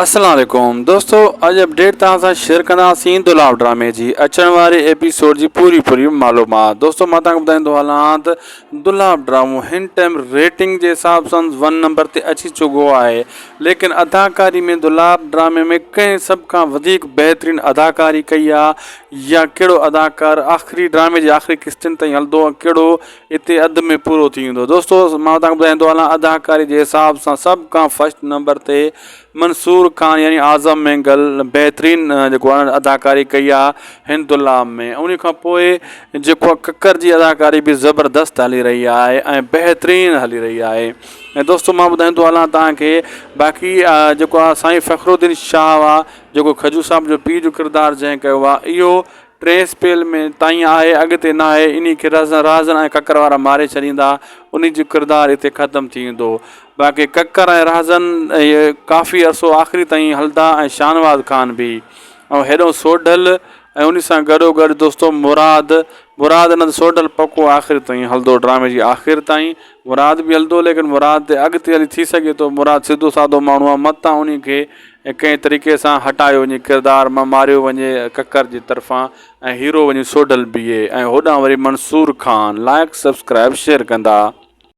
السلام عليڪم دوستو اڄ اپڊيٽ توهان سان شيئر ڪنداسين دولاب ڊرامي جي اچڻ واري ايپيسوڊ جي پوري پوري معلومات دوستو مان توهان کي ٻڌائيندو هلان ته دولاب ڊرامو هن ٽائيم ريٽنگ جي حساب سان ون نمبر تي اچي چڪو آهي ليڪن اداڪاري ۾ دولاب ڊرامي ۾ ڪنهن سڀ کان وڌيڪ بهترين اداڪاري ڪئي آهي يا ڪهڙو اداڪار آخري ڊرامي جي آخري قسطن تائين هلندو ۽ ڪهڙو اتي اڌ ۾ پورو ٿي ويندو. دوستو مان توهان کي ٻڌائيندو هلان اداڪاري جي حساب سان سڀ کان فرسٽ نمبر تي منصور خان يعني اعظم مينگل بهترين جيڪو آهي اداڪاري ڪئي آهي هن دولاب ۾ ان کان پوء جيڪو آهي ڪڪر جي اداڪاري به زبردست هلي رهي آهي ۽ بهترين هلي رهي آهي ۽ دوستو مان ٻڌائيندو هلان توهان کي باقي جيڪو آهي سائين فخر الدين شاهه آهي جيڪو کجو صاحب جو پيء جو ڪردار جنهن ڪيو آهي اهو ٽئين اسپيل ۾ تائين آهي اڳتي ناهي انهي کي رهزن رازن ۽ ڪڪر وارا ماري ڇڏيندا انهي جو ڪردار اتي ختم ٿي ويندو باقي ڪڪر ۽ رهزن اهي ڪافي عرصو آخري تائين هلندا ۽ شاهنواز خان به ۽ هيڏو سوڍل ۽ انهي سان گڏو گڏ دوستو مراد مراد نه ته سوڍل پڪو آخر تائين هلندو ڊرامي جي آخر تائين مراد به هلندو ليڪن مراد تي اڳتي هلي ٿي سگهي ٿو مراد سڌو سادو ماڻهو آهي متان انهي کي ۽ ڪنهن طريقي سان هٽايو وڃي ڪردار مان ماريو وڃي ڪڪر جي طرفان ۽ هيرو وڃي سوڍل بيهي ۽ هوڏانهن وري Mansoor Khan like subscribe share ڪندا.